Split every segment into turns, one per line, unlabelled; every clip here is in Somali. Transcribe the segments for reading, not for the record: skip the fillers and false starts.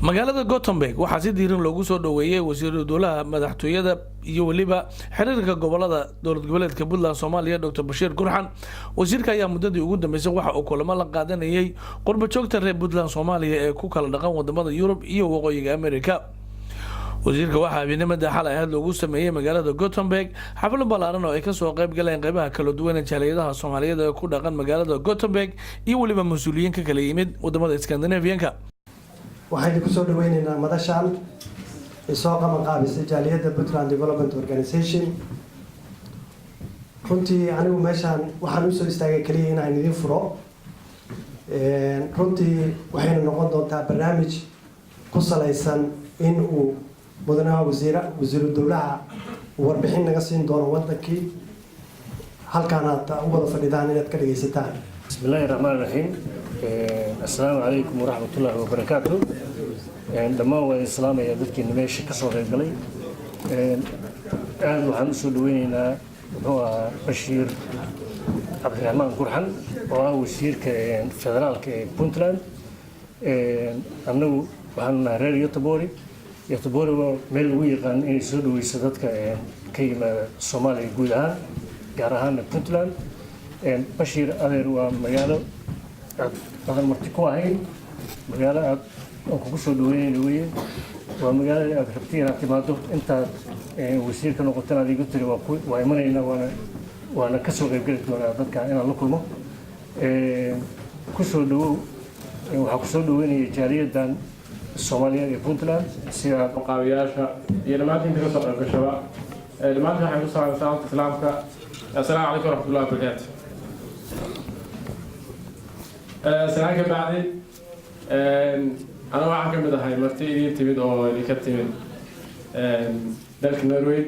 Magaalada Gothenburg waxaa si diiran loogu soo dhoweeyey wasiiru dowlaha madaxtooyada iyo weliba xiriirka gobolada Dowlad Goboleedka Puntland Soomaaliya, Dr Bashiir Gurxan. Wasiirka ayaa muddadii ugu dambeysay waxa uu kulamo la qaadanayay qurba joogta reer Puntland Soomaaliya ee ku kala dhaqan wadamada Yurub iyo Waqooyiga America. Wasiirka waxaa habeenimada xalay ahayd loogu sameeyey magaalada Gothenburg xaflo ballaaran oo ay kasoo qayb galeen qeybaha kala duwan ee jaaliyadaha Soomaaliyeed ee ku dhaqan magaalada Gothenburg iyo weliba mas-uuliyiin ka kala yimid wadamada Scandinavianka.
Waxaynu kusoo dhaweyneynaa madashan ay soo qaban qaabisay jaaliyadda Puntland Development Organization. Runtii anigu meeshaan waxaan usoo istaagay keliya inaan idin furo. Runtii waxayna noqon doontaa barnaamij ku salaysan in uu mudanaha wasiira, wasiiru dowlaha, warbixin naga siin doono wadankii halkaan aad u wada fadhidaan inaad ka dhagaysataan.
بسم الله الرحمن الرحيم. السلام عليكم ورحمة الله وبركاته. Dhammaan waan islaamaya dadkiina meesha ka soo qayb galay. Aad waxaan usoo dhaweyneynaa, muxuu ahaa, Bashiir Cabdiraxmaan Gurxan oo ah wasiirka federaalka ee Puntland. Annagu waxaanu nahay reer Göteborg. Göteborg waa meel lagu yaqaan inay soo dhaweyso dadka ka yimaada Soomaaliya guud ahaan, gaar ahaana Puntland. Bashiir adeer, waa magaalo aad badan marti ku ahayn, magaalo aad aan kugu soo dhaweynayna weye. Waa magaalada aad rabtay inaad timaado intaad wasiir ka noqotan. Aad igu tiri waa imanaynaa, waana ka soo qaybgeli doonaa dadka inaan la kulmo. Ku soo dhawow. Waxaa ku soo dhaweynaya jaaliyadan Soomaaliyeed ee Puntland sida
qaabiyaasha iyo dhammaantiin inta ka soo qayb gashaba, dhammaantiin waxaan ku salaamay salaamta Islaamka: assalaamu calaykum waraxmatullahi wabarakaatu. Salaan ka bacdi, aniga waxaan ka mid ahay marti idiin timid oo idinka timid dalka Norway,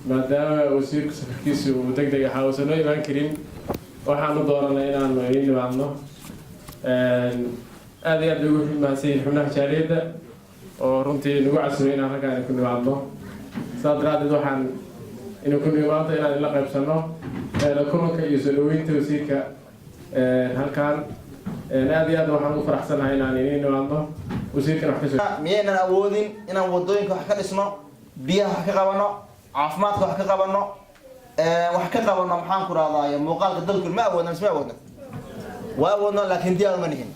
maadaama wasiirku safarkiisu uu deg deg ahaa, uusan noo imaan karin. Waxaanu dooranay inaanu idiin nimaadno. Aad iyo aad bay ugu mahadsan yihiin xubnaha jaaliyadda oo runtii nagu casumay inaan halkaan ku nimaadno. Sidaa daraaddeed waxaan inuu ku nimaado inaan ila qaybsano la kulanka iyo soo dhaweynta wasiirka halkaan. Aad iyo aad waxaan ugu faraxsanahay inaan idiin nimaadno, wasiirkan wax kasoo
Miyaynan awoodin inaan wadooyinka wax ka dhisno, biyaha wax ka qabano, caafimaadka wax ka qabano, wax ka qabano, maxaan ku rahdaay, muuqaalka dalku? Ma awoodna mise ma awoodna? Waa awoodno, laakiin diyaar uma nihin,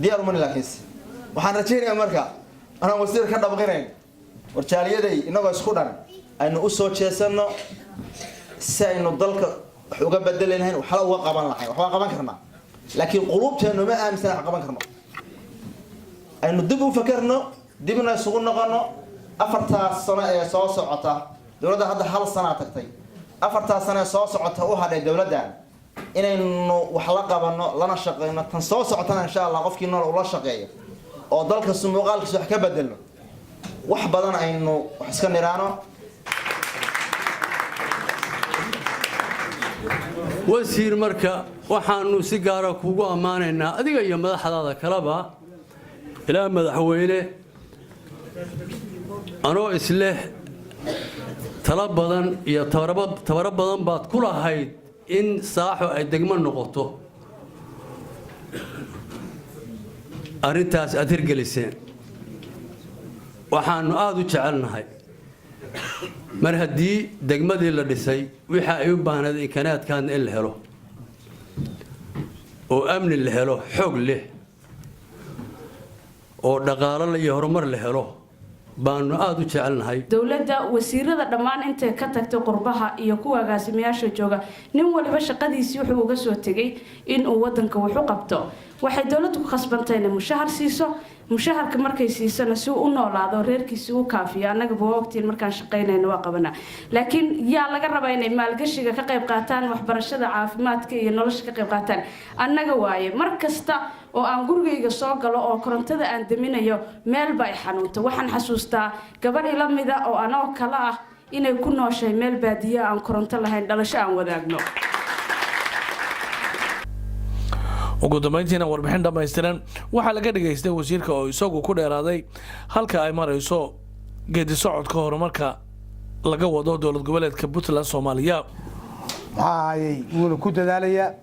diyaar uma nihin. Laakiinse waxaan rajaynayaa, marka anaan wasiir ka dhabqinayn, war jaaliyaday, innagoo isku dhan aynu u soo jeesano si aynu dalka wax uga bedeli lahayn, waxla uga qaban lahayn. Wax waa qaban karnaa, laakiin quluubteenu ma aaminsana wax qaban karno. Aynu dib u fakerno, dibna isugu noqono. 4taas sano ee soo socota dowladda, hadda hal sanaa tagtay, 4taas sano ee soo socota u hadhay dowladdan inaynu wax la qabano, lana shaqeyno. Tan soo socotana, insha Allah, qofkii nool ula shaqeeyo oo dalka muuqaalkiisa wax ka bedelno, wax badan aynu wax iska niraano.
Wasiir, marka waxaanu si gaara kugu ammaanaynaa adiga iyo madaxdaada kaleba ilaa madaxweyne, anoo isleh talo badan iyo tabaro badan baad ku lahayd in Saaxo ay degmo noqoto. Arrintaas aad hirgeliseen waxaanu aada u jecelnahay, mar haddii degmadii la dhisay, wixii ay u baahnayd imkaanaadkaadna in la helo oo amni la helo xoog leh oo dhaqaalo iyo horumar la helo baanu aada u jecelnahay.
Dowladda, wasiirada dhammaan intay ka tagtay qurbaha iyo kuwa agaasimayaasha jooga, nin waliba shaqadiisii wuxuu uga soo tegay inuu wadanka wax u qabto. Waxay dowladdu ku khasbantay inay mushahar siiso. Mushaharka markay siisana, si uu u noolaado, reerkiisi u kaafiyo. Annaga waa ogtiin, markaan shaqaynayno waa qabanaa, laakiin yaa laga rabaa inay maalgashiga ka qayb qaataan, waxbarashada, caafimaadka iyo nolosha ka qayb qaataan? Annaga waaye. Mar kasta oo aan gurigayga soo galo oo korontada aan daminayo, meelba ay xanuunto. Waxaan xasuustaa gabadh ila mida oo anoo kale ah inay ku nooshay meel baadiya aan koronto lahayn, dhalasho aan wadaagno.
Ugu dambeyntiina warbixin dhammaystiran waxaa laga dhageystay wasiirka oo isagu ku dheeraaday halka ay marayso geedi socodka horumarka laga wado Dowlad Goboleedka Puntland Soomaaliya.
Maxaa ahayey, wuuna ku dadaalayaa.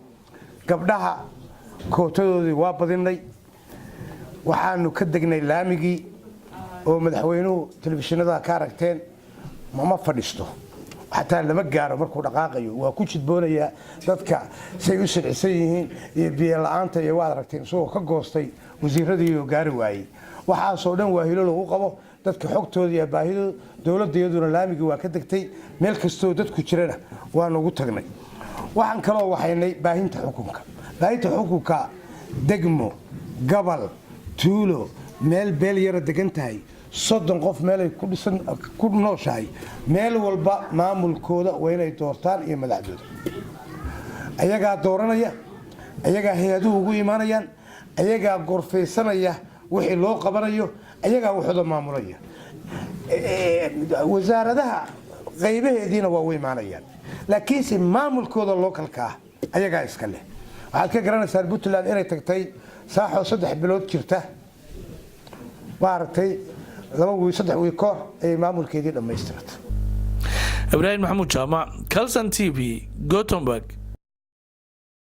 Gabdhaha kootadoodii waa badinay. Waxaanu ka degnay laamigii oo madaxweynuhu telefishinada ka aragteen. Mama fadhiisto, xataa lama gaaro markuu dhaqaaqayo, waa ku jidboonayaa dadka say u silcisan yihiin iyo biyo la-aanta iyo waad aragteen isagoo ka goostay wasiiradii oo gaari waayey. Waxaasoo dhan waa hilo lagu qabo dadka xogtooda iyo baahidooda. Dowladda iyaduna laamigii waa ka degtay, meel kastoo dadku jirana waanu ugu tagnay. Waxaan kaloo waxaynay baahinta xukunka. Baahinta xukunka, degmo, gobol, tuulo, meel beel yara degan tahay, 30 qof meelay ku dhisan ku nooshahay, meel walba maamulkooda waa inay doortaan iyo madaxdooda. Ayagaa dooranaya, ayagaa hay-aduhu ugu imaanayaan, ayagaa gorfaysanaya wixii loo qabanayo, ayagaa waxooda maamulaya. Wasaaradaha qaybaheediina waa u imaanayaan, laakiinse maamulkooda localka ah ayagaa iska leh. Waxaad ka garanaysaan Puntland inay tagtay saaxoo 3 bilood jirta. Maaragtay, 2 wiil, 3 wiil koor ayay maamulkeedii dhammaystiratay.
Ibraahim Maxamuud Jaamac, Calson TV, Gothenburg.